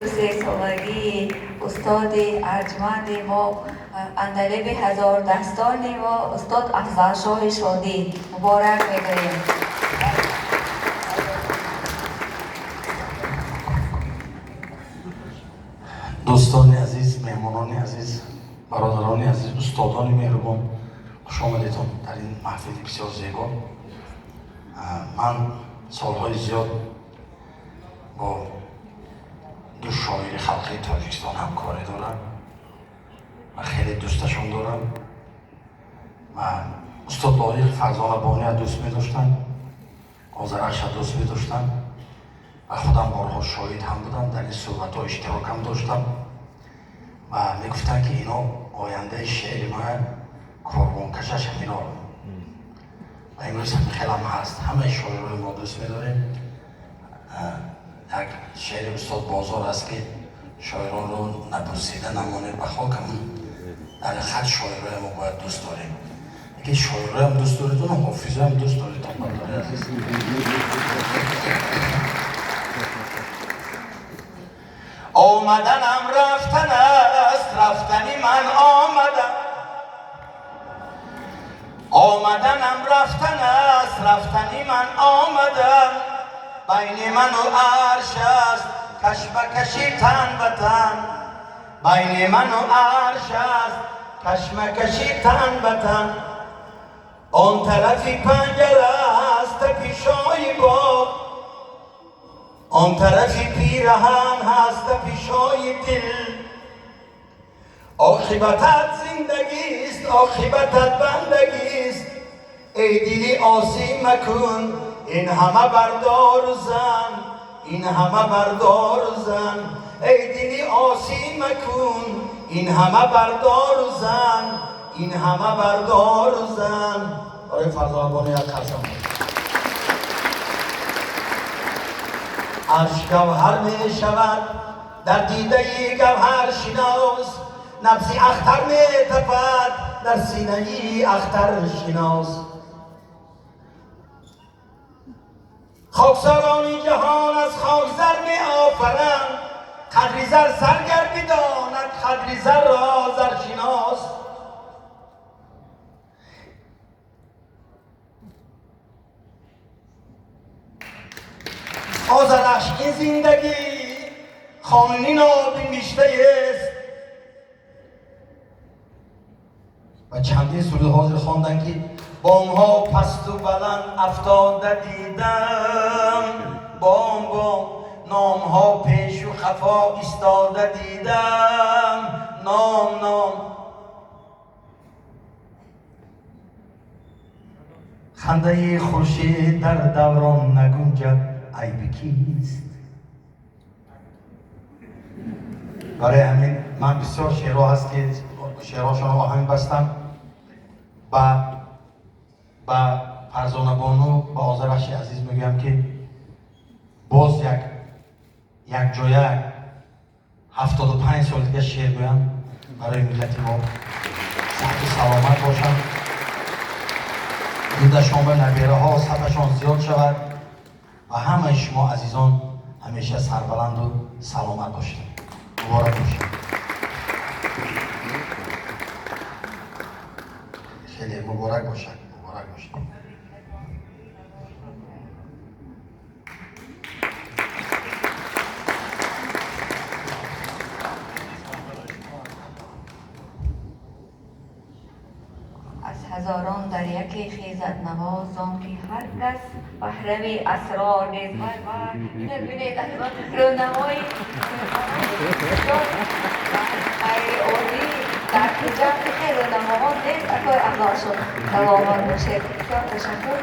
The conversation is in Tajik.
Солагии устоди арҷманди мо, андалиби ҳазордастони мо, устод Афзалшоҳи Шодӣ муборак мегӯем. Дӯстони азиз, меҳмонони азиз, бародарони азиз, устодони меҳрубон, хуш омадедон дар ин маҳфили бисёр зебо. Ман солҳои зиёд бо ду шоири халқии Тоҷикистон ҳамкорӣ дорам ва хеле дӯсташон дорам ва устод Лоиқ Фарзонабоният дӯст медоштам, Озарахша дӯст медоштам ва худам борҳо шоҳид ҳам будам, дар ин суҳбатҳо иштирокам доштам ва мегуфтанд, ки ино ояндаи шеъри ма корвонкашаш ҳамино ва имрӯз ҳамин хелам ҳаст. Ҳамаи шоирои мо дӯст медорем. Як шеъри устод Бозор аст, ки шоиронро набусида намонед ба хокамон. Дар хат шоирои мо бояд дӯст дорем. Лекин шоироям дӯст доред, ҳофизоям дӯст доред, бародари азиз. Омаданам рафтан аст, рафтани ман омадам. Омаданам рафтан аст, рафтани ман омадам. Байни ману арш аст кашмакаши тан ба тан. Байни ману арш аст кашмакаши тан ба тан. Он тарафи панҷара аст тапишои боғ, он тарафи пираҳан ҳаст тапишои дил. Оқибатат зиндагист, оқибатат бандагист. Эй дили осӣ макун, ин ҳама бардору зан, ин ҳама бардору зан. Эй дили осӣ макун, ин ҳама бардору зан, ин ҳама бардору зан. Барои Фарзонабону як қасам. Арш гавҳар мешавад дар дидаи гавҳаршинос, набзи ахтар метапад дар синаи ахтаршинос. Хоксарони ҷаҳон аз хок зар меофаранд, қадри зар саргар бидонад, қадри зарро заршинос. Озарахш ин зиндагӣ хони нобиништаест. Ва чандин суруд ҳозир хонданд, ки бомҳо пасту баланд афтода дидам, бом бом номҳо пешу хафо истода дидам, ном ном. Хандаи хуршед дар даврон нагунҷад, айби кист? Барои ҳамин ман бисёр шеърҳо ҳаст, ки шеърҳошонро оҳанг бастам. Ба Фарзонабону, ба Озарахши азиз мегӯям, ки боз якҷоя 75 сол дига шеър гӯям барои миллати мо. Саҳату саломат бошанд, дудашон ба набераҳо сафашон зиёд шавад ва ҳамаи шумо азизон ҳамеша сарбаланду саломат бошед. Муборак бошед. Хеле муборак бошад, муборак бошад. Аз ҳазорон дар яке хезад навоз, он ки ҳар кас баҳрами асрор нест. Вай вай, ина бинед, рӯнамои ғайриоддӣ дар Хуҷанд хеле рӯнамоҳо нест. Акои Афзалшоҳ, саломат бошед. Бисёр ташаккур.